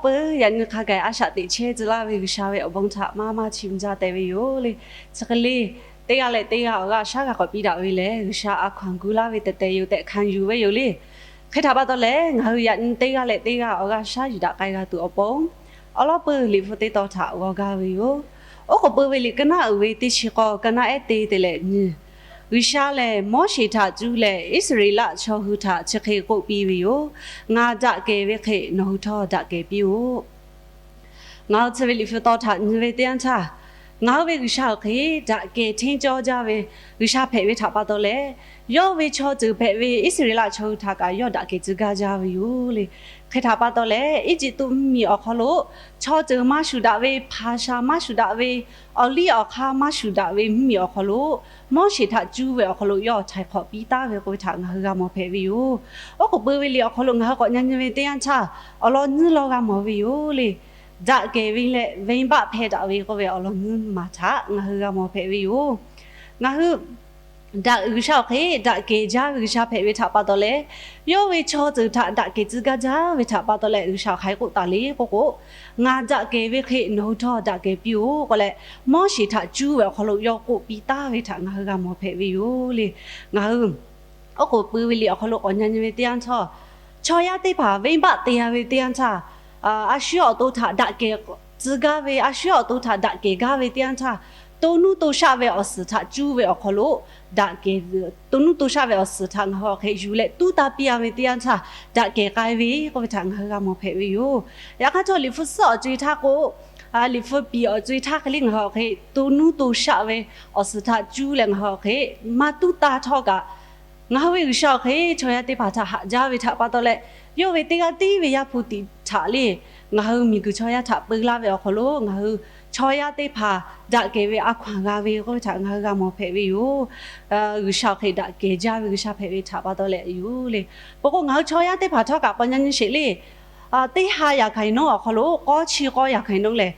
Peuˬ, yaꞈ nyi hk'a gaˬ a shaꞈ teꞈ chehˇ tcuh laˇ ve G'uiˬsha ve awˬ bon htaꞈ maˇ maˇ chiˇ mvuh jaˇ tehꞈ ve yoˬ le. Chi hk'e le, teˇ g'aˇ leh teˇ g'aˇ awˬ g'aˇ shaˉ g'a k'awꞈ piˇ daꞈ ve lehˬ, G'uiˬsha a hkaw anˬ gu laˇ ve tehꞈ tehꞈ yoˬ tehꞈ hkanˍ yuˬ ve yoˬ le. Hk'e htaꞈ pa taw leh, ngaˬ hui yaꞈ nyi teˇ g'aˇ leh teˇ g'aˇ awˬ g'aˇ shaˉ yuˬ daꞈ k'ai g'a tuˬ awˬ pon, awˬ lawn peuˬ Liꞈ hpu teˇ tawn htaꞈ g'aw gaˇ ve yoˬ. Oˉ k'oˍ pui ve liꞈ ka naˉ uiˍ ve teˇ chi k'awˇ, ka naˉ ehˉ te te leh nyi. G'uiˬsha lehˬ Moˉseˍ htaꞈ cuˇ leh Iˉsaˍreˍlaˆ chaw hui htaꞈ chi hk'e k'oˆ piˇ ve yoˬ. Ngaˬ daꞈ kehˬ ve hk'e nawˬ hui htawˇ daꞈ kehˬ piˇ-oˆ. Ngaˬ hui chi ve Liꞈ hpu tawn htaꞈ nyi ve teˇ yanˇ htaˇ, ngaˬ hui ve G'uiˬsha awˬ hk'e daꞈ kehˬ hteˇ cawˇ jaˇ ve G'uiˬsha hpehꞈ ve htaꞈ pa taw leh, yawˇ ve chaw ceuˬ hpehꞈ ve Iˉsaˍreˍlaˆ chaw hui htaꞈ kaꞈ yawˇ daꞈ kehˬ tcuh gaˇ jaˇ ve yoˬ le. Hk'e htaꞈ pa taw leh, Eˇjiˇtuꞈ mvuhˇmiˬ awˬ hk'aw lo chaw ceuˬ maˇ shuˍ daꞈ ve, hpaˍ shaˍ maˇ shuˍ daꞈ ve, awˬ liˇ awˬ hk'aˇ maˇ shuˍ daꞈ ve mvuhˇmiˬ awˬ hk'aw lo, Moˉseˍ htaꞈ cuˇ ve awˬ hk'aw lo yawˇ htaiˍ hk'awꞈ piˇ taˍ ve k'oˆ ve htaꞈ ngaˬ hui g'a mawˬ hpehꞈ ve yoˬ. Oˉ k'oˍ pui ve liꞈ awˬ hk'aw lo ngaˬ hui k'awꞈ nyi nyi ve teˇ yanˇ htaˇ, awˬ lawn nyiˇ lawn g'a mawˬ ve yoˬ le. Daꞈ kehˬ ve leh venˇbaˆ hpehˇ daꞈ ve k'oˆ ve awˬ lawn nyiˇ maˬ htaꞈ ngaˬ hui g'a mawˬ hpehꞈ ve yoˬ. Ngaˬ hui daꞈ, G'uiˬsha awˬ hk'e daꞈ kehˬ jaˇ ve G'uiˬsha hpehꞈ ve htaꞈ pa taw leh, yawˇ ve chaw ceuˬ htaꞈ daꞈ kehˬ tcuh gaˇ jaˇ ve htaꞈ pa taw leh, G'uiˬsha hk'aˬ hk'e k'oˆ taˍ le k'oˆ k'o, Ngaˬ daꞈ kehˬ ve hk'e nawˬ hui htawˇ daꞈ kehˬ piˇ-oˆ k'oˆ leh, Moˉseˍ htaꞈ cuˇ ve awˬ hk'aw lo yawˇ k'oˆ piˇ taˍ ve htaꞈ ngaˬ hui g'a mawˬ hpehꞈ ve yoˬ le. Ngaˬ hui oˉ k'oˍ pui ve liꞈ awˬ hk'aw lo k'awꞈ nyi nyi ve teˇ yanˇ htaˇ, chaw yaˇ teˇ hpaˍ venˇbaˆ te-a ve teˇ yanˇ htaˇ, a shu yawˇ awˬ to htaꞈ daꞈ kehˬ tcuh gaˇ ve, a shu yawˇ awˬ to htaꞈ daꞈ kehˬ gaˇ ve teˇ yanˇ htaˇ, to nuˇ to shaˆ ve awˬ suhˍ htaꞈ cuˇ ve awˬ hk'aw lo daꞈ kehˬ, to nuˇ to shaˆ ve awˬ suhˍ htaꞈ ngaˬ hui awˬ hk'e yuˬ leh tuˉ taˇ piˇ-a ve teˇ yanˇ htaˇ, daꞈ kehˬ k'ai ve k'oˆ ve htaꞈ ngaˬ hui g'a mawˬ hpehꞈ ve yoˬ. Yaꞈ hk'aˇ htawˇ, Liꞈ hpu suhˉ awˬ co-e htaˇ k'o, Liꞈ hpu piˍ awˬ co-e htaˇ hk'e le ngaˬ hui awˬ hk'e to nuˇ to shaˆ ve awˬ suhˍ htaꞈ cuˇ leh ngaˬ hui awˬ hk'e maˇ tuˉ taˇ htawˇ kaꞈ, ngaˬ hui ve G'uiˬsha awˬ hk'e chaw yaˇ teˇ hpaˍ htaꞈ haꞈ jaˇ ve htaꞈ pa taw leh, yawˇ ve teˇ g'aˇ tiˉ ve Yaˇ hpu tiꞈ htaꞈ le ngaˬ hui miˬguiˬ chaw yaˇ htaꞈ peu laˇ ve awˬ hk'aw lo ngaˬ hui chaw yaˇ teˇ hpaˍ daꞈ kehˬ ve a hkaw anˬ g'a ve k'oˆ ve htaꞈ ngaˬ hui g'a mawˬ hpehꞈ ve yoˬ. G'uiˬsha awˬ hk'e daꞈ kehˬ jaˇ ve G'uiˬsha hpehꞈ ve htaꞈ pa taw leh yoˬ le. Peuˬ k'o, ngaˬ hui chaw yaˇ teˇ hpaˍ htawˇ kaꞈ k'awꞈ nyi nyi sheˍ le. Teˇ ha yaꞈ hkanˍ iˉ nawˉ awˬ hk'aw lo k'awˇ chi k'awˇ yaꞈ hkanˍ iˉ nawˉ lehˬ,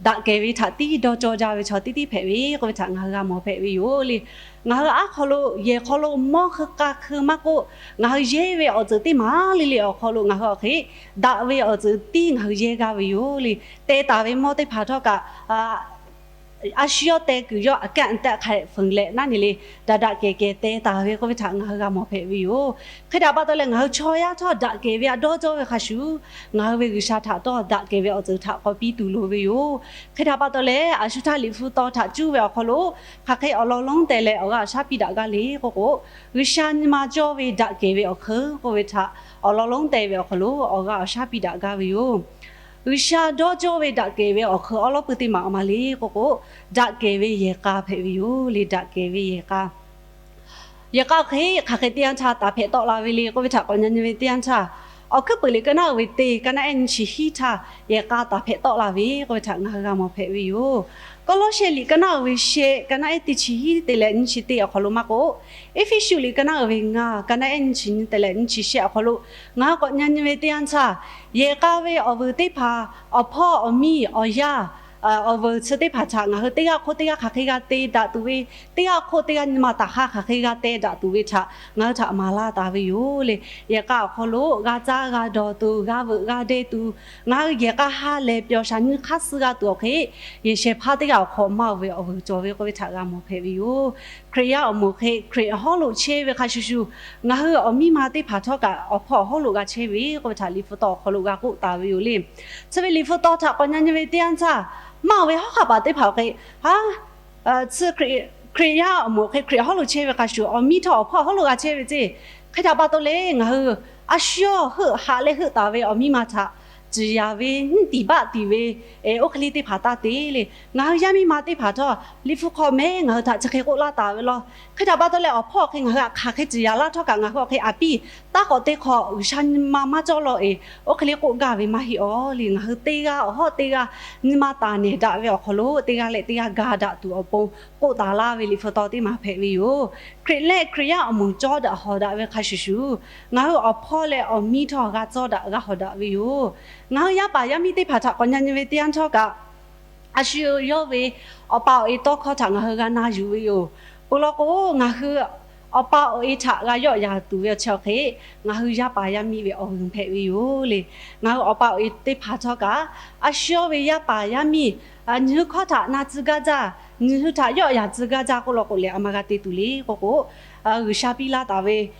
daꞈ kehˬ ve htaꞈ tiˉ dawˇ cawˇ jaˇ ve chaw tiˉ tiˉ hpehꞈ ve k'oˆ ve htaꞈ ngaˬ hui g'a mawˬ hpehꞈ ve yoˬ le. Ngaˬ hui aˉ hk'aw lo yehˬ hk'aw lo mawˇ hk'e k'a hk'e maˇ k'oˆ, ngaˬ hui yehˇ ve awˬ ceuˬ teˇ maˬ le le awˬ hk'aw lo ngaˬ hui awˬ hk'e daꞈ ve awˬ ceuˬ tiˉ ngaˬ hui yehˇ g'aˇ ve yoˬ le. Teh taˍ ve mawˇ teˇ hpaˍ htawˇ kaꞈ, a shu yawˇ teh kuiˬ yawˇ aꞈ kehˉ aꞈ tehˆ hk'a fuiˍ leh naˉ ne le, daꞈ daꞈ kehˬ kehˬ teh taˍ ve k'oˆ ve htaꞈ ngaˬ hui g'a mawˬ hpehꞈ ve yoˬ. Hk'e htaꞈ pa taw leh, ngaˬ hui chaw yaˇ htawˇ daꞈ kehˬ ve a dawˇ cawˇ ve hk'a shuˍ, ngaˬ hui ve G'uiˬsha htaꞈ htawˇ daꞈ kehˬ ve awˬ ceuˬ htaꞈ k'awꞈ piˇ tuˬ loˍ ve yoˬ. Hk'e htaꞈ pa taw leh, a shu htaˇ Liꞈ hpu tawn htaꞈ cuˇ ve awˬ hk'aw lo hk'aˬ hk'e awˬ lawn lonˉ teh leh awˬ g'aˇ awˬ shaˉ piˇ daꞈ gaˇ le k'oˆ k'o, G'uiˬsha nyi ma cawˇ ve daꞈ kehˬ ve awˬ hk'eun k'oˆ ve htaꞈ awˬ lawn lonˉ teh ve awˬ hk'aw lo awˬ g'aˇ awˬ shaˉ piˇ daꞈ gaˇ ve yoˬ. G'uiˬsha dawˇ cawˇ ve daꞈ kehˬ ve awˬ hk'eun awˉ lawˉ pui teˇ maˬ a ma le k'oˆ k'o, daꞈ kehˬ ve yehˬ k'a hpehꞈ ve yoˬ le. Daꞈ kehˬ ve yehˬ k'a, yehˬ k'a hk'e hk'aˬ hk'e teˇ yanˇ htaˇ taˍ hpehꞈ tawˆ la ve le k'oˆ ve htaꞈ k'awꞈ nyi nyi ve teˇ yanˇ htaˇ, Awˬ hkuiˉ puiˍ liꞈ ka naˉ uiˍ ve teˇ, ka naˉ ehˉ nyiˇ chi hiˉ htaˇ yehˬ k'a taˍ hpehꞈ tawˆ la ve k'oˆ ve htaꞈ ngaˬ hui g'a mawˬ hpehꞈ ve yoˬ. Kawˇlawˇsehˇ liꞈ ka naˉ uiˍ ve shehˆ, ka naˉ ehˉ teˇ chi hiˉ te leh nyiˇ chi teˇ awˬ hk'aw lo maˇ k'oˆ, Eˇfeˇsuꞈ liꞈ ka naˉ uiˍ ve ngaˬ, ka naˉ ehˉ nyiˇ chi nyiˇ te leh nyiˇ chi shehˆ awˬ hk'aw lo ngaˬ hui k'awꞈ nyi nyi ve teˇ yanˇ htaˇ, yehˬ k'a ve awˬ vuiˬ teˇ hpaˍ, awˬ hpawˇ awˬ miˇ awˬ yaˇ, awˬ vuiˬ chi teˇ hpaˍ htaꞈ ngaˬ hui teˇ g'aˇ hk'oˆ teˇ g'aˇ hk'aˬ hk'e g'a te daꞈ tuˬ ve, teˇ g'aˇ hk'oˆ teˇ g'aˇ nyi ma taˍ hk'aˇ hk'aˬ hk'e g'a teh daꞈ tuˬ ve htaꞈ ngaˬ hui htaꞈ maˍ laˇ taˍ ve yoˬ le. Yehˬ k'a awˬ hk'aw lo g'a caˇ g'a dawˬ tuˬ, g'a veuꞈ g'a deˇ tuˬ, ngaˬ hui yehˬ k'a ha lehˬ pyawˬ shaˍ nyiˇ hk'aˇ suh g'a tuˬ awˬ hk'e, yehˬ shehˍ hpaˇ teˇ g'aˇ awˬ hk'aw maˇ oˬ ve awˬ vuiˬ cawˬ ve k'oˆ ve htaꞈ g'a mawˬ hpehꞈ ve yoˬ. Hkriꞈ yaˇ awˬ moˍ hk'e Hkriꞈ hawˉ lo chehˇ ve hk'a shuˍ shuˍ, ngaˬ hui awˬ miˇ ma teˇ hpaˍ htawˇ kaꞈ awˬ hpawˇ awˬ hawˉ lo g'a chehˇ ve k'oˆ ve htaꞈ Liꞈ hpu tawn awˬ hk'aw lo g'a k'oˆ taˍ ve yoˬ le. Chi ve Liꞈ hpu tawn htaꞈ k'awꞈ nyi nyi ve teˇ yanˇ htaˇ, maˇ oˬ ve hawˉ hk'aˇ paˍ teˇ hpaˍ awˬ hk'e, ha, chi Hkriꞈ yaˇ awˬ moˍ hk'e Hkriꞈ hawˉ lo chehˇ ve hk'a shuˍ, awˬ miˇ htawˇ awˬ hpawˇ awˬ hawˉ lo g'a chehˇ ve ceˇ. Hk'e htaꞈ pa taw leh, ngaˬ hui a shu yawˇ heuˆ haꞈ leh heuˆ taˍ ve awˬ miˇ ma htaꞈ ciˍ yanˍ ve, nyiˇ tiˍ baˆ tiˍ ve, oˇ hk'e le teˇ hpaˍ taˇ te le. Ngaˬ hui yaˇ miˇ ma teˇ hpaˍ htawˇ Liꞈ hpu hk'aw mehˉ ngaˬ hui htaꞈ chi hk'e k'oˆ laˇ taˍ ve law. Hk'e htaꞈ pa taw leh, awˬ hpawˇ awˬ hk'e ngaˬ hui htaꞈ hk'aˬ hk'e ciˍ yanˍ laˇ htawˇ kaꞈ ngaˬ hui awˬ hk'e aˬ piˇ taˇ k'awꞈ te hk'awꞈ G'uiˬsha nyi ma maˇ cawˇ law-eˬ, oˇ hk'e le k'oˆ gaˇ ve maˇ heˆ aˬ le. Ngaˬ hui teˇ g'aˇ awˬ hawˉ teˇ g'aˇ nyi ma taˍ nehˬ daꞈ ve awˬ hk'aw lo teˇ g'aˇ leh teˇ g'aˇ ga daꞈ tuˬ awˬ pon k'oˆ taˍ laˇ ve Liꞈ hpu tawn teˇ maˬ hpehꞈ ve yoˬ. Hkriꞈ leh Hkriꞈ yaˇ awˬ moˍ cawˇ daꞈ hawˍ daꞈ ve hk'a shuˍ shuˍ, ngaˬ hui awˬ hpawˇ leh awˬ miˇ htawˇ g'a cawˇ daꞈ g'a hawˍ daꞈ ve yoˬ. Ngaˬ hui yaˇ paˍ yaˇ miˇ teˇ hpaˍ htaꞈ k'awꞈ nyi nyi ve teˇ yanˇ htawˇ kaꞈ, a shu yawˇ ve awˬ pa awˬ e tawˇ hkawˇ htaꞈ ngaˬ hui g'a na yuˬ ve yoˬ. Peuˬ law k'o, ngaˬ hui Awˬ pa awˬ e htaꞈ g'a yawˆ yan tuˬ ve awˬ chi awˬ hk'e, ngaˬ hui yaˇ paˍ yaˇ miˇ ve awˬ vuiˬ hpehꞈ ve yoˬ le. Ngaˬ hui awˬ pa awˬ e teˇ hpaˍ htawˇ kaꞈ, a shu yawˇ ve yaˇ paˍ yaˇ miˇ, nyi hui hkawˇ htaꞈ na tcuh gaˇ jaˇ, nyi hui htaꞈ yawˆ yan tcuh gaˇ jaˇ k'oˆ law k'o lehˬ, a ma g'a te tuˬ le k'oˆ k'o, G'uiˬsha piˇ laˇ taˍ ve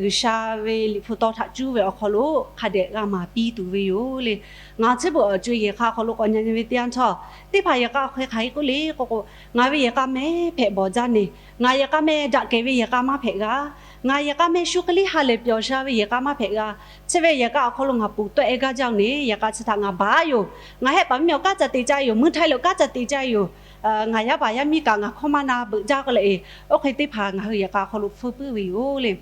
G'uiˬsha ve liꞈ hpu taw htaꞈ cuˇ ve awˬ hk'aw lo hk'a dehꞈ g'a maˍ piˇ tuˬ ve yoˬ le. Ngaˬ chi beuꞈ awˬ co-e yehˬ k'a hk'aw lo k'awꞈ nyi nyi ve teˇ yanˇ htawˇ, teˇ hpaˍ yehˬ k'a hk'e hk'aˬ hk'e k'oˆ le k'oˆ k'o, ngaˬ ve yehˬ k'a mehˉ hpehꞈ bawˬ jaˇ ne, ngaˬ yehˬ k'a mehˉ daꞈ kehˬ ve yehˬ k'a maˇ hpehꞈ g'a. Ngaˬ yehˬ k'a mehˉ shu hk'e liˇ ha lehˬ pyawˬ sha ve yehˬ k'a maˇ hpehꞈ g'a. Chi ve yehˬ k'a awˬ hk'aw lo ngaˬ ponˬ tawˆ-e gaˇ jaˇ-oˬ ne, yehˬ k'a chi htaꞈ ngaˬ baˬ-a yoˬ. Ngaˬ hehˆ paˍ mvuhˇmiˬ awˬ kanˉ ca te caˇ yoˬ, mvuhˇ htaiˇ lo kanˉ ca te caˇ yoˬ. Ngaˬ yaˇ paˍ yaˇ miˇ kaꞈ ngaˬ hkawˇ maˇ na beuꞈ jaˇ k'oˆ leh, oˇ hk'e teˇ hpaˍ ngaˬ hui yehˬ k'a awˬ hk'aw lo hpfuhˇ puiˉ ve yoˬ le.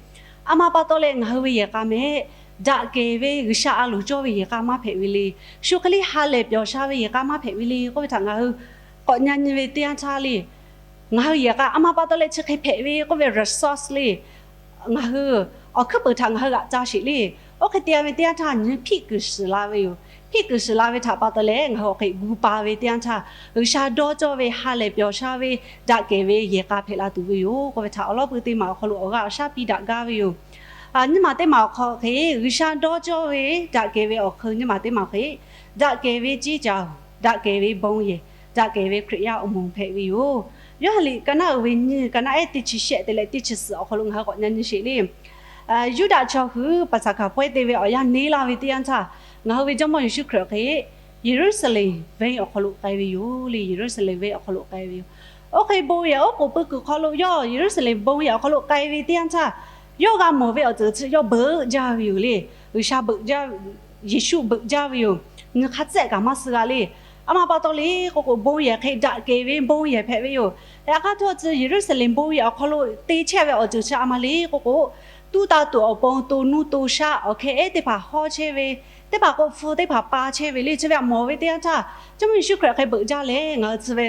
A ma pa taw leh ngaˬ hui ve yehˬ k'a mehˉ daꞈ kehˬ ve G'uiˬsha a loˍ cawˇ ve yehˬ k'a maˇ hpehꞈ ve le. Shu hk'e liˇ ha lehˬ pyawˬ sha ve yehˬ k'a maˇ hpehꞈ ve le k'oˆ ve htaꞈ ngaˬ hui k'awꞈ nyi nyi ve teˇ yanˇ htaˇ le, ngaˬ hui yehˬ k'a a ma pa taw leh chi hk'e hpehꞈ ve k'oˆ ve resource le, ngaˬ hui awˬ hkuiˉ peuˬ htaꞈ ngaˬ hui g'aꞈ ca sheˍ le. Oˇ hk'e te-a ve teˇ yanˇ htaˇ nyi hpiˆ kuiˬ shiˍ la ve yoˬ. Hpiˆ kuiˬ shiˍ la ve htaꞈ pa taw leh ngaˬ hui awˬ hk'e gu pa ve teˇ yanˇ htaˇ, G'uiˬsha dawˇ cawˇ ve ha lehˬ pyawˬ sha ve daꞈ kehˬ ve yehˬ k'a hpehꞈ la tuˬ ve yoˬ k'oˆ ve htaꞈ awˬ lawˉ pui teˇ maˬ awˬ hk'aw lo awˬ g'aˇ awˬ shaˉ piˇ daꞈ gaˇ ve yoˬ. Nyiˇ maˬ teˇ maˬ awˬ hk'aw hk'e, G'uiˬsha dawˇ cawˇ ve daꞈ kehˬ ve awˬ hk'eun nyiˇ maˬ teˇ maˬ hk'e, daꞈ kehˬ ve ceˇ caˬ, daꞈ kehˬ ve bon yehˬ, daꞈ kehˬ ve Hkriꞈ yaˇ awˬ moˍ hpehꞈ ve yoˬ. Yoˇhanˬ liꞈ ka naˉ uiˍ ve nyiˇ, ka naˉ ehˉ teˇ chi shehˆ te leh teˇ chi suhˍ awˬ hk'aw lo ngaˬ hui k'awꞈ nyi nyi sheˍ le. Yuˇdaꞈ chaw hui Paˍsaˍhkaˍ pawehˇ te ve awˬ yanˇ neˇ laˇ ve teˇ yanˇ htaˇ, ngaˬ hui ve Jawˇmawˇ Yeˍsuˆ Hkriꞈ hk'e Yeˍruˆsaˍlehnˍ venˇ awˬ hk'aw lo k'ai ve yoˬ le. Yeˍruˆsaˍlehnˍ venˇ awˬ hk'aw lo k'ai ve yoˬ. Oˇ hk'e bon yehˬ oˉ k'oˍ pui kuiˬ hk'aw lo yawˇ Yeˍruˆsaˍlehnˍ bon yehˬ awˬ hk'aw lo k'ai ve teˇ yanˇ htaˇ, yawˇ g'a mawˬ ve awˬ ceuˬ chi yawˇ beuꞈ jaˇ ve yoˬ le. G'uiˬsha beuꞈ jaˇ, Yeˍsuˆ beuꞈ jaˇ ve yoˬ. Nyi hk'a tcuhˆ kaꞈ maˇ suh g'a le. A ma pa taw le k'oˆ k'o, bon yehˬ hk'e daꞈ kehˬ ve bon yehˬ hpehꞈ ve yoˬ. Yaꞈ hk'aˇ htawˇ tcuh Yeˍruˆsaˍlehnˍ bon yehˬ awˬ hk'aw lo te chehˇ ve awˬ ceuˬ chi a ma le k'oˆ k'o, tuˉ taˇ tuˬ awˬ pon to nuˇ to shaˆ awˬ hkeh ehˉ teˇ hpaˍ hawˇ chehˇ ve, teˇ hpaˍ k'o hpu teˇ hpaˍ pa chehˇ ve le. Chi ve htaꞈ mawˬ ve teˇ yanˇ htaˇ, Jawˇmawˇ Yeˍsuˆ Hkriꞈ hk'e beuꞈ jaˇ leh ngaˬ hui chi ve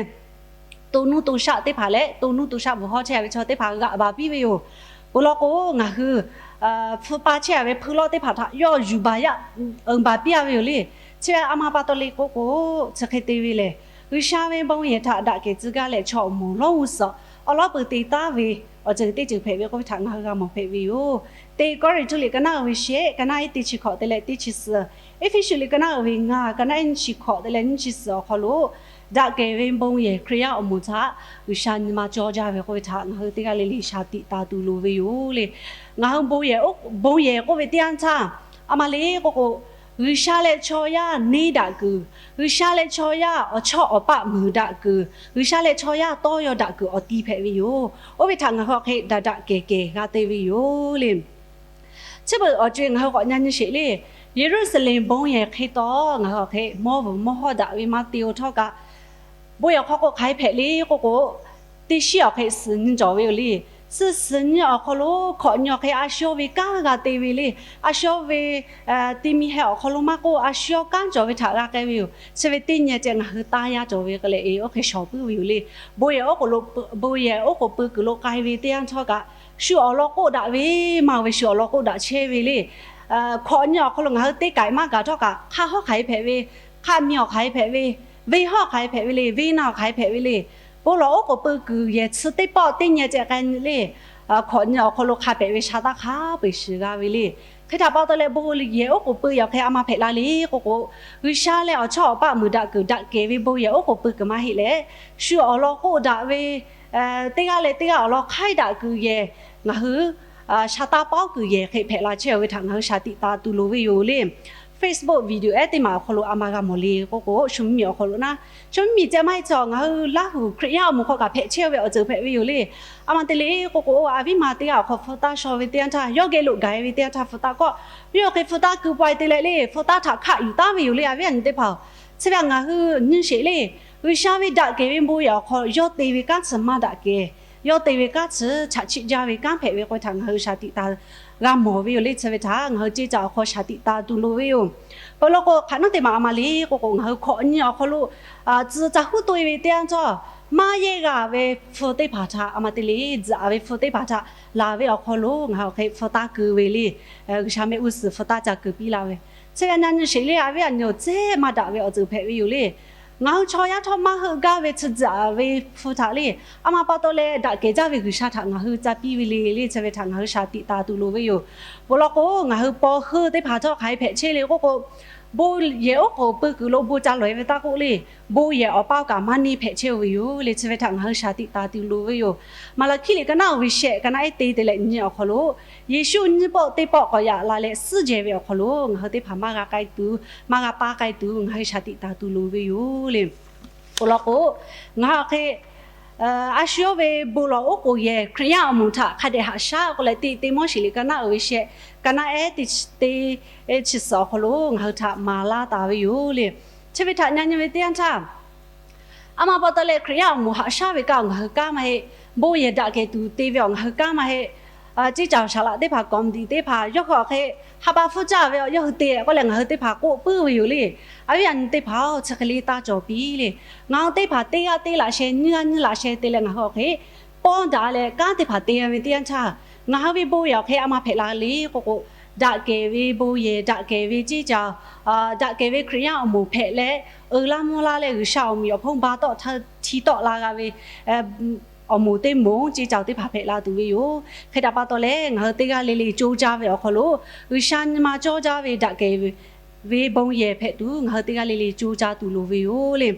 to nuˇ to shaˆ teˇ hpaˍ leh to nuˇ to shaˆ bvuhˬ hawˇ chehˇ ve chaw teˇ hpaˍ g'aꞈ baˬ piˇ ve yoˬ. Peuˬ law k'o, ngaˬ hui hpu pa chehˇ ve hpui lawˇ teˇ hpaˍ htaꞈ yawˇ yuˬ baˬ yaˇ, uiˍ baˬ piˇ-a ve yoˬ le. Chi ve a ma pa taw le k'oˆ k'o, chi hk'e te ve lehˬ, G'uiˬsha ve bon yehˬ htaꞈ daꞈ kehˬ tcuh gaˇ leh chaw awˬ moˍ lawˇ g'uˇ suhˍ awˬ lawˉ pui te taˉ ve awˬ ceuˬ teˇ ceuˬ hpehꞈ ve k'oˆ ve htaꞈ ngaˬ hui g'a mawˬ hpehꞈ ve yoˬ. Teˇ Kawˇrenˍhtuˆ liꞈ ka naˉ uiˍ ve shehˆ, ka naˉ ehˉ teˇ chi hkawꞈ te leh teˇ chi suhˍ, Eˇfeˇsuꞈ liꞈ ka naˉ uiˍ ve ngaˬ, ka naˉ ehˉ nyiˇ chi hkawꞈ te leh nyiˇ chi suhˍ awˬ hk'aw lo, daꞈ kehˬ ve bon yehˬ Hkriꞈ yaˇ awˬ moˍ htaꞈ G'uiˬsha nyi ma cawˇ jaˇ ve k'oˆ ve htaꞈ ngaˬ hui teˇ g'aˇ le le shaˍ tiꞈ taˍ tuˬ loˍ ve yoˬ le. Ngaˬ hui bon yehˬ oˉ, bon yehˬ k'oˆ ve teˇ yanˇ htaˇ, a ma le k'oˆ k'o, G'uiˬsha leh chaw yaˇ neˇ daꞈ kuiˬ, G'uiˬsha leh chaw yaˇ awˬ chawˇ awˬ paˆ muiˬ daꞈ kuiˬ, G'uiˬsha leh chaw yaˇ tawˇ yaw daꞈ kuiˬ awˬ ti hpehꞈ ve yoˬ. Oˇ ve htaꞈ ngaˬ hui awˬ hk'e daꞈ daꞈ kehˬ kehˬ g'a te ve yoˬ le. Chi beuꞈ awˬ co-e ngaˬ hui k'awꞈ nyi nyi sheˍ le. Yeˍruˆsaˍlehnˍ bon yehˬ hk'e taw ngaˬ hui awˬ hk'e mawˇ vuiˬ mawˇ hawˇ daꞈ ve maˇ te-o htawˇ kaꞈ, bon yehˬ awˬ hk'aw k'o hk'aˬ hk'e hpehꞈ le k'oˆ k'o, teˇ shiˉ awˬ hk'e suhˍ nyi cawˬ ve yoˬ le. Suhˍ suhˍ nyi awˬ hk'aw lo hkawꞈ nyi awˬ hk'e a shu yawˇ ve kanˉ g'a te ve le. A shu yawˇ ve ti mi heh awˬ hk'aw lo maˇ k'oˆ, a shu yawˇ kanˉ cawˬ ve htaꞈ g'a k'ai ve yoˬ. Chi ve teˇ nyi ceh ngaˬ hui taˇ yaˇ cawˬ ve k'ai leh e oˇ hk'e shawˍ puiˉ ve yoˬ le. Bon yehˬ oˉ k'oˍ lo, bon yehˬ oˉ k'oˍ pui kuiˬ lo k'ai ve teˇ yanˇ htawˇ kaꞈ, shu awˬ lawn k'oˆ daꞈ ve maˇ ve shu awˬ lawn k'oˆ daꞈ chehˇ ve le. Hkawꞈ nyi awˬ hk'aw lo ngaˬ hui teˇ kaiꞈ maˇ gaˬ htawˇ kaꞈ, hk'aˆ hawˉ hk'aˬ hk'e hpehꞈ ve, hk'aˆ mi awˬ hk'aˬ hk'e hpehꞈ ve, venˇ hawˉ hk'aˬ hk'e hpehꞈ ve le, venˇ naˆ awˬ hk'aˬ hk'e hpehꞈ ve le. Bon lawˬ oˉ k'oˍ pui kuiˬ yehˬ tsuhˇ teˇ pawˆ teˇ nyi ceh k'ai nyi le. Hkawꞈ nyi awˬ hk'aw lo hk'a hpehꞈ ve sha taˇ hk'a peu-eˬ shiˍ g'a ve le. Hk'e htaꞈ pa taw leh bon yehˬ oˉ k'oˍ pui yehˬ awˬ hk'e a ma hpehꞈ la le k'oˆ k'o, G'uiˬsha leh awˬ chawˇ awˬ paˆ muiˬ daꞈ kuiˬ daꞈ kehˬ ve bon yehˬ oˉ k'oˍ pui kuiˬ maˇ heˆ leh, shu awˬ lawn k'oˆ daꞈ ve, teˇ g'aˇ leh teˇ g'aˇ awˬ lawn hk'aiˉ daꞈ kuiˬ yehˬ, ngaˬ hui sha taˇ paˉ kuiˬ yehˬ hk'e hpehꞈ la chehˇ-oˬ ve htaꞈ ngaˬ hui shaˍ tiꞈ taˍ tuˬ loˍ ve yoˬ le. Facebook video ehˉ teˇ maˬ awˬ hk'aw lo a ma g'a mawˬ le k'oˆ k'o, shu mvuhˇmiˬ awˬ hk'aw lo naˉ, shu mvuhˇmiˬ ceh maˇ heˆ tcuh, ngaˬ hui Laˇ huˍ Hkriꞈ yaˇ awˬ moˍ hk'aw kaꞈ hpehꞈ chehˇ ve awˬ ceuˬ hpehꞈ ve yoˬ le. A ma te le k'oˆ k'o, a viˉ ma teˇ g'aˇ awˬ hk'aw hpu taˇ shaw ve teˇ yanˇ htaˇ, yawˇ geh lo gaˬ-e ve teˇ yanˇ htaˇ hpu taˇ kawˆ, yawˇ hk'e hpu taˇ keu paweh te leh le, hpu taˇ htaꞈ hkaˆ yuˬ taˉ ve yoˬ le, a viˉ a nyi teˇ hpaˍ-oˬ. Chi ve htaꞈ ngaˬ hui nyi sheˍ le. G'uiˬsha ve daꞈ kehˬ ve bon yehˬ awˬ hk'aw yawˇ te ve kanˉ chi maˇ daꞈ kehˬ, yawˇ te ve kanˉ chi chaꞈ chiˆ jaˇ ve kanˉ hpehꞈ ve k'oˆ ve htaꞈ ngaˬ hui shaˍ tiꞈ taˍ g'a mawˬ ve yoˬ le. Chi ve htaꞈ ngaˬ hui ceˇ caꞈ awˬ hk'aw shaˍ tiꞈ taˍ tuˬ loˍ ve yoˬ. Peuˬ law k'o, hk'aˬ naˉ teˇ maˬ a ma le k'oˆ k'o, ngaˬ hui hkawꞈ nyi awˬ hk'aw lo tcuh ca huˉ toˆ-e ve teˇ yanˇ htawˇ, maˇ yehˇ g'a ve hpu teˇ hpaˍ htaꞈ a ma te le, tzuhꞈ-a ve hpu teˇ hpaˍ htaꞈ laˬ ve awˬ hk'aw lo ngaˬ hui awˬ hk'e hpu taˇ keu ve le. G'uiˬsha mehˆ g'uˇ suhˍ hpu taˇ ca keu piˇ laˇ ve, chi ve a nyi sheˍ le, a viˉ a nyi-oˬ, cehˇ maˇ daꞈ ve awˬ ceuˬ hpehꞈ ve yoˬ le. Ngaˬ hui chaw yaˇ htawˇ maˇ heuˆ gaˇ ve chi tzuhꞈ ve hpu htaꞈ le, a ma pa taw leh daꞈ kehˬ jaˇ ve G'uiˬsha htaꞈ ngaˬ hui ca piˇ ve le le chi ve htaꞈ ngaˬ hui shaˍ tiꞈ taˍ tuˬ loˍ ve yoˬ. Peuˬ law k'o, ngaˬ hui paw heuˆ teˇ hpaˍ htawˇ hk'aˬ hk'e hpehꞈ chehˇ le k'oˆ k'o, bon yehˬ oˉ k'oˍ pui kuiˬ lo bon ca lawˬ e ve taˇ k'oˆ le, bon yehˬ awˬ paˇ kaꞈ maˇ neˇ hpehꞈ chehˇ ve yoˬ le chi ve htaꞈ ngaˬ hui shaˍ tiꞈ taˍ tuˬ loˍ ve yoˬ. Maˍlaˍhkiˆ liꞈ ka naˉ uiˍ ve shehˆ, ka naˉ ehˉ teˇ te leh nyi awˬ hk'aw lo, Yeˍsuˆ nyiˇ pawˆ teˇ pawˆ k'awꞈ yaꞈ la leh suhˉ jehˬ ve awˬ hk'aw lo ngaˬ hui teˇ hpaˍ maˇ g'a k'ai tuˬ, maˇ g'a paˇ k'ai tuˬ ngaˬ hui shaˍ tiꞈ taˍ tuˬ loˍ ve yoˬ le. Peuˬ law k'o, ngaˬ hui awˬ hk'e a shu yawˇ ve bon lawˬ oˉ k'oˍ yehˬ Hkriꞈ yaˇ awˬ moˍ htaꞈ hk'a dehꞈ haꞈ shaˉ k'oˆ leh, teˇ Tiˆmoˉseˍ liꞈ ka naˉ uiˍ ve shehˆ, ka naˉ ehˉ teˇ chi suhˍ awˬ hk'aw lo ngaˬ hui htaꞈ maˍ laˇ taˍ ve yoˬ le. Chi ve htaꞈ nyi nyi ve teˇ yanˇ htaˇ, a ma pa taw leh Hkriꞈ yaˇ awˬ moˍ haꞈ shaˉ ve kaꞈ ngaˬ hui kanˉ maˇ heˆ. Bon yehˬ daꞈ kehˬ tuˬ te ve awˬ ngaˬ hui kanˉ maˇ heˆ. Ceˇ caˬ saˍ laꞈ teˇ hpaˍ kawˍ tiꞈ teˇ hpaˍ yawˇ hui awˬ hk'e ha pa hpfuhˇ caˇ ve awˬ yawˇ hui te k'oˆ leh ngaˬ hui teˇ hpaˍ k'oˆ puiˉ ve yoˬ le. A viˉ a nyi teˇ hpaˍ-oˬ, chi hk'e le taˇ cawˬ piˇ le. Ngaˬ hui teˇ hpaˍ teˇ g'aˇ teˇ laꞈ sheh, nyiˇ g'aˇ nyiˇ laꞈ sheh te leh ngaˬ hui awˬ hk'e pawnˇ daꞈ leh kanˉ teˇ hpaˍ te ve teˇ yanˇ htaˇ, ngaˬ hui ve bon yehˬ awˬ hk'e a ma hpehꞈ la le k'oˆ k'o, daꞈ kehˬ ve bon yehˬ, daꞈ kehˬ ve ceˇ caˬ, daꞈ kehˬ ve Hkriꞈ yaˇ awˬ moˍ hpehꞈ leh, uiˍ laˇ mvuh laˇ leh G'uiˬsha awˬ meꞈ awˬ hponˇ ba tawˆ hti tawˆ la g'a ve awˬ moˍ teˇ moˍ ceˇ caˬ teˇ hpaˍ hpehꞈ la tuˬ ve yoˬ. Hk'e htaꞈ pa taw leh ngaˬ hui teˇ g'aˇ le le co caˇ ve awˬ hk'aw lo, G'uiˬsha nyi ma cawˇ jaˇ ve daꞈ kehˬ ve bon yehˬ hpehꞈ tuˬ ngaˬ hui teˇ g'aˇ le le co caˇ tuˬ loˍ ve yoˬ le.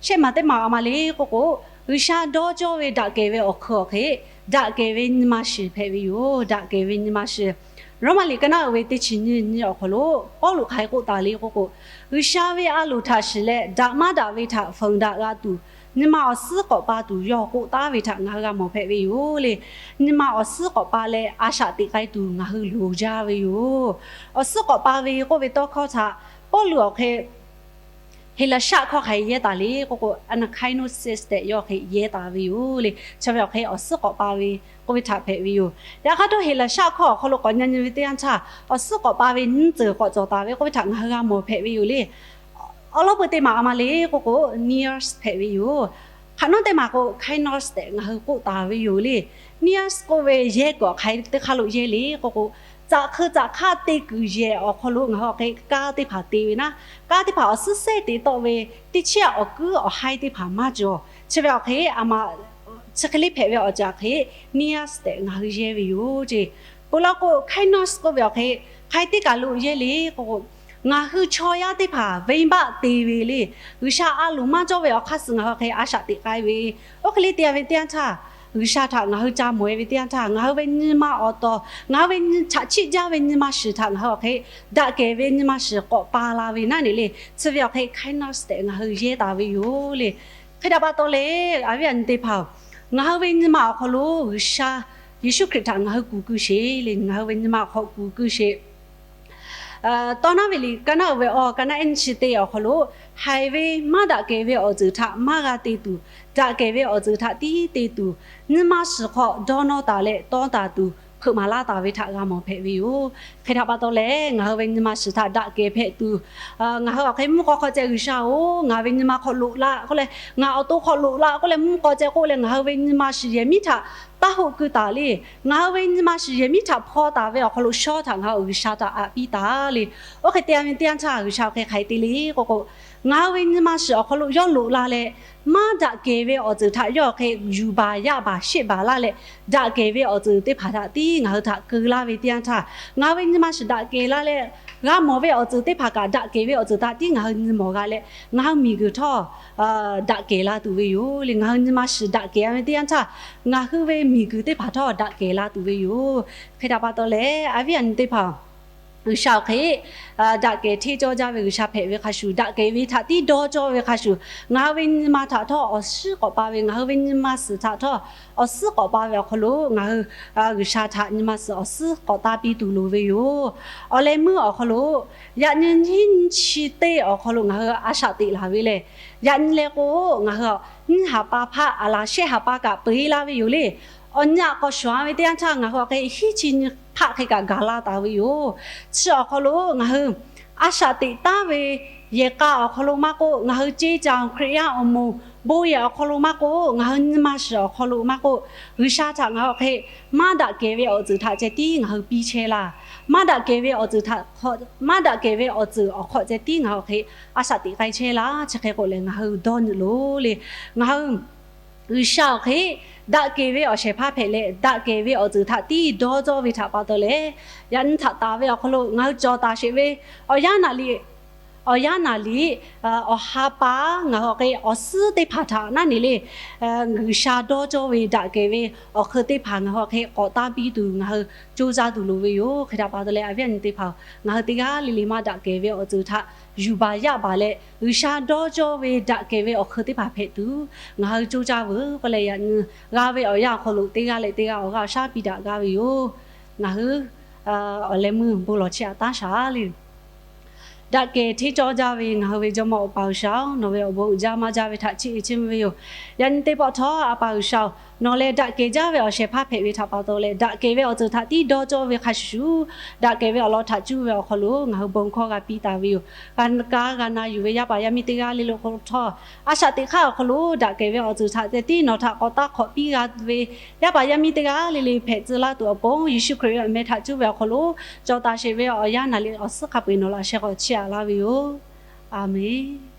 Shehˆ maˬ teˇ maˬ a ma le k'oˆ k'o, G'uiˬsha dawˇ cawˇ ve daꞈ kehˬ ve awˬ hk'eun awˬ hk'e, daꞈ kehˬ ve nyi ma shiˍ hpehꞈ ve yoˬ. Daꞈ kehˬ ve nyi ma shiˍ. Roˉmaꞈ liꞈ ka naˉ uiˍ ve teˇ chi nyiˇ nyiˇ awˬ hk'aw lo Pawˇluꞈ hk'aˬ hk'e k'oˆ taˍ le k'oˆ k'o, G'uiˬsha ve a loˍ htaꞈ shiˍ leh daꞈ maˇ daꞈ ve htaꞈ feunˍ daꞈ g'a tuˬ, nyi ma awˬ suhˉ k'awꞈ pa tuˬ yawˇ k'oˆ taˉ ve htaꞈ ngaˬ hui g'a mawˬ hpehꞈ ve yoˬ le. Nyi ma awˬ suhˉ k'awꞈ pa leh a shaꞈ teꞈ k'ai tuˬ ngaˬ hui loˍ jaˇ ve yoˬ. Awˬ suhˉ k'awꞈ pa ve k'oˆ ve tawˇ hkawˇ htaꞈ Pawˇluꞈ awˬ hk'e Heˍlaˍsaˆ hkawˇ hk'aˬ hk'e yehˇ taˍ le k'oˆ k'o, anakhainos tehꞈ yawˇ hk'e yehˇ taˍ ve yoˬ le. Chi ve awˬ hk'e awˬ suhˉ k'awꞈ pa ve k'oˆ ve htaꞈ hpehꞈ ve yoˬ. Yaꞈ hk'aˇ htawˇ Heˍlaˍsaˆ hkawˇ awˬ hk'aw lo k'awꞈ nyi nyi ve teˇ yanˇ htaˇ, awˬ suhˉ k'awꞈ pa ve nyiˇ ceuˬ k'awꞈ cawˬ taˍ ve k'oˆ ve htaꞈ ngaˬ hui g'a mawˬ hpehꞈ ve yoˬ le. Awˬ lawˉ pui teˇ maˬ a ma le k'oˆ k'o, neos hpehꞈ ve yoˬ. Hk'aˬ nawˉ teˇ maˬ k'o, kainos tehꞈ ngaˬ hui k'oˆ taˍ ve yoˬ le. Neos k'oˆ ve yehˇ kuiˬ awˬ hk'aˬ hk'e teˇ hk'aˇ lo yehˇ le k'oˆ k'o, tcaꞈ hk'eu tcaꞈ hk'aˇ te kuiˬ yehˬ awˬ hk'aw lo ngaˬ hui awˬ hk'e kanˉ teˇ hpaˍ te ve naˉ, kanˉ teˇ hpaˍ awˬ suhˉ sehˉ te tawˆ ve teˇ chiˉ awˬ kuiˉ awˬ haiˇ teˇ hpaˍ maˇ cawˬ. Chi ve awˬ hk'e a ma chi hk'e le hpehꞈ ve awˬ ceuˬ hk'e neos tehꞈ ngaˬ hui yehˇ ve yoˬ ce. Peuˬ law k'o, kainos k'oˆ ve awˬ hk'e hk'aˬ hk'e teˇ kaˬ lo yehˇ le k'oˆ k'o, ngaˬ hui chaw yaˇ teˇ hpaˍ venˇbaˆ te ve le. G'uiˬsha a loˍ maˇ cawˇ ve awˬ hk'aˇ suh ngaˬ hui awˬ hk'e a shaꞈ teꞈ k'ai ve, oˇ hk'e le te a ve teˇ yanˇ htaˇ, G'uiˬsha htaꞈ ngaˬ hui ca mawˬ e ve teˇ yanˇ htaˇ, ngaˬ hui ve nyi ma awˬ tawˍ, ngaˬ hui ve nyi htaꞈ chiˆ jaˇ ve nyi ma shiˍ htaꞈ ngaˬ hui awˬ hk'e daꞈ kehˬ ve nyi ma shiˍ k'awꞈ pa la ve naˉ ne le. Chi ve awˬ hk'e kainos tehꞈ ngaˬ hui yehˇ taˍ ve yoˬ le. Hk'e htaꞈ pa taw leh, a viˉ a nyi teˇ hpaˍ-oˬ, ngaˬ hui ve nyi ma awˬ hk'aw lo G'uiˬsha Yeˍsuˆ Hkriꞈ htaꞈ ngaˬ hui kuˬ keu sheˍ le. Ngaˬ hui ve nyi ma awˬ hk'aw kuˬ keu sheˍ. Tawˇ naˉ ve liꞈ ka naˉ uiˍ ve awˬ ka naˉ ehˉ nyiˇ chi teˇ awˬ hk'aw lo, haiˬ ve maˇ daꞈ kehˬ ve awˬ ceuˬ htaꞈ maˇ g'a te tuˬ, daꞈ kehˬ ve awˬ ceuˬ htaꞈ tiˉ te tuˬ, nyi ma shiˍ hk'aw dawˇ nawˇ taˍ leh tawˇ taˍ tuˬ hpeuꞈ maˍ laˇ taˍ ve htaꞈ g'a mawˬ hpehꞈ ve yoˬ. Hk'e htaꞈ pa taw leh, ngaˬ hui ve nyi ma shiˍ htaꞈ daꞈ kehˬ hpehꞈ tuˬ, ngaˬ hui awˬ hk'e mvuhˇ k'aw hk'aw ceh G'uiˬsha-oˬ, ngaˬ ve nyi ma hk'aw loꞈ la k'oˆ leh, ngaˬ awˬ to hk'aw loꞈ la k'oˆ leh mvuhˇ k'aw ceh k'oˆ leh, ngaˬ hui ve nyi ma shiˍ yehˬ miˉ htaꞈ taˇ hoˆ keu taˍ le. Ngaˬ hui ve nyi ma shiˍ yehˬ miˉ htaꞈ hpaw taˍ ve awˬ hk'aw lo shawˉ htaꞈ ngaˬ hui G'uiˬsha htaꞈ aꞈ piˇ taˍ le. Oˇ hk'e te a ve teˇ yanˇ htaˇ G'uiˬsha awˬ hk'e hk'aˬ hk'e te le k'oˆ k'o, ngaˬ hui ve nyi ma shiˍ awˬ hk'aw lo yawˇ loꞈ la leh, maˇ daꞈ kehˬ ve awˬ ceuˬ htaꞈ yawˇ awˬ hk'e yuˬ baˬ yaˇ baˬ sheˆ baˬ laˇ leh, daꞈ kehˬ ve awˬ ceuˬ teˇ hpaˍ htaꞈ tiˉ ngaˬ hui htaꞈ keu laˇ ve teˇ yanˇ htaˇ, ngaˬ hui ve nyi ma shiˍ daꞈ kehˬ la leh, g'a mawˬ ve awˬ ceuˬ teˇ hpaˍ kaꞈ daꞈ kehˬ ve awˬ ceuˬ htaꞈ tiˉ ngaˬ hui nyi mawˬ g'a leh, ngaˬ hui miˬguiˬ htawˇ daꞈ kehˬ la tuˬ ve yoˬ le. Ngaˬ hui nyi ma shiˍ daꞈ kehˬ a ve teˇ yanˇ htaˇ, ngaˬ hui ve miˬguiˬ teˇ hpaˍ htawˇ daꞈ kehˬ la tuˬ ve yoˬ. Hk'e htaꞈ pa taw leh, a viˉ a nyi teˇ hpaˍ, G'uiˬsha awˬ hk'e daꞈ kehˬ hteˇ cawˇ jaˇ ve G'uiˬsha hpehꞈ ve hk'a shuˍ, daꞈ kehˬ ve htaꞈ tiˉ dawˇ cawˇ ve hk'a shuˍ, ngaˬ hui ve nyi ma htaꞈ htawˇ awˬ suhˉ k'awꞈ pa ve, ngaˬ hui ve nyi ma suhˍ htaꞈ htawˇ awˬ suhˉ k'awꞈ pa ve awˬ hk'aw lo ngaˬ hui G'uiˬsha htaꞈ nyi ma suhˍ awˬ suhˉ k'awꞈ taˇ piˇ tuˬ loˍ ve yoˬ. Awˬ leh meuˇ awˬ hk'aw lo, yaꞈ nyi nyiˇ chi teˇ awˬ hk'aw lo ngaˬ hui a shaꞈ teꞈ laˬ ve lehˬ, yaꞈ nyi leh k'o, ngaˬ hui nyiˇ haˍ pa hpaˆ a laˬ shehˆ haˍ pa kaꞈ peu eˬ laˇ ve yoˬ le. Awˬ nyi aꞈ k'awꞈ shawˍ a ve teˇ yanˇ htaˇ ngaˬ hui awˬ hk'e hiˉ chi nyi hpaˆ hk'e kaꞈ gaˬ la taˍ ve yoˬ. Chi awˬ hk'aw lo ngaˬ hui a shaꞈ teꞈ taˉ ve yehˬ k'a awˬ hk'aw lo maˇ k'oˆ, ngaˬ hui ceˇ caˬ Hkriꞈ yaˇ awˬ moˍ Bon yehˬ awˬ hk'aw lo maˇ k'oˆ, ngaˬ hui nyi ma shiˍ awˬ hk'aw lo maˇ k'oˆ, G'uiˬsha htaꞈ ngaˬ hui awˬ hk'e maˇ daꞈ kehˬ ve awˬ ceuˬ htaꞈ ceh tiˉ ngaˬ hui piˇ chehˇ laˇ. Maˇ daꞈ kehˬ ve awˬ ceuˬ htaꞈ, maˇ daꞈ kehˬ ve awˬ ceuˬ awˬ hk'aw ceh tiˉ ngaˬ hui awˬ hk'e a shaꞈ teꞈ k'ai chehˇ laˇ. Chi hk'e k'o lehˬ, ngaˬ hui dawˇ nyi loˬ le. Ngaˬ hui G'uiˬsha awˬ hk'e daꞈ kehˬ ve awˬ shehˍ hpaˇ hpehꞈ leh, daꞈ kehˬ ve awˬ ceuˬ htaꞈ tiˉ dawˇ cawˇ ve htaꞈ pa taw leh, yaꞈ nyi htaꞈ taˍ ve awˬ hk'aw lo ngaˬ hui cawˬ taˍ sheˍ ve awˬ yanˇ naˍ liꞈ, awˬ yanˇ naˍ liꞈ, awˬ ha pa, ngaˬ hui awˬ hk'e awˬ suhˉ teˇ hpaˍ htaꞈ naˉ ne le, G'uiˬsha dawˇ cawˇ ve daꞈ kehˬ ve awˬ hk'eun teˇ hpaˍ ngaˬ hui awˬ hk'e k'awꞈ taˇ piˇ tuˬ ngaˬ hui coˇ caˇ tuˬ loˍ ve yoˬ. Hk'e htaꞈ pa taw leh, awˬ viˉ awˬ nyi teˇ hpaˍ-oˬ, ngaˬ hui teˇ g'aˇ le le maˇ daꞈ kehˬ ve awˬ ceuˬ htaꞈ yuˬ baˬ yaˇ baˬ leh, G'uiˬsha dawˇ cawˇ ve daꞈ kehˬ ve awˬ hk'eun teˇ hpaˍ hpehꞈ tuˬ ngaˬ hui coˇ caˇ veuˬ k'oˆ leh, yaꞈ nyi g'a ve awˬ yanˇ awˬ hk'aw lo teˇ g'aˇ leh teˇ g'aˇ awˬ g'aˇ awˬ shaˉ piˇ daꞈ g'a ve yoˬ. Ngaˬ hui awˬ leh meuˇ bon lawˬ chehˇ-a taˉ shaˍ le. Daꞈ kehˬ hteˇ cawˇ jaˇ ve ngaˬ hui ve Jawˇmawˇ Awˬ pa G'uiˬsha-oˬ, nawˬ ve awˬ bon uiˍ jaˇ maˇ jaˇ ve htaꞈ chiˇ e chiˇ mvuh ve yoˬ. Yaꞈ nyi teˇ pawˆ htawˇ, A pa G'uiˬsha-oˬ, nawˬ lehˬ daꞈ kehˬ jaˇ ve awˬ shehˍ hpaˇ hpehꞈ ve htaꞈ pa taw leh, daꞈ kehˬ ve awˬ ceuˬ htaꞈ tiˉ dawˇ cawˇ ve hk'a shuˍ shuˍ, daꞈ kehˬ ve awˬ lawn htaꞈ cuˇ ve awˬ hk'aw lo ngaˬ hui bon hkawˇ g'a piˇ taˍ ve yoˬ. G'a kaˇ g'a na yuˬ ve yaˇ paˍ yaˇ miˇ teˇ g'aˇ le le k'o htawˇ, a shaꞈ teꞈ hk'aˇ awˬ hk'aw lo daꞈ kehˬ ve awˬ ceuˬ htaꞈ ceh tiˉ nawˬ htaꞈ k'awꞈ taˇ hk'awꞈ piˇ g'a ve yaˇ paˍ yaˇ miˇ teˇ g'aˇ le le hpehꞈ tcuh laˇ tuˬ awˬ pon, Yeˍsuˆ Hkriꞈ ve awˬ meh htaꞈ cuˇ ve awˬ hk'aw lo cawˬ taˍ sheˍ ve awˬ yanˇ naˍ liꞈ awˬ suhˉ hk'a peu-eˬ nawˬ laꞈ sheh k'awꞈ chiˇ aꞈ laˇ ve yoˬ. A menˬ.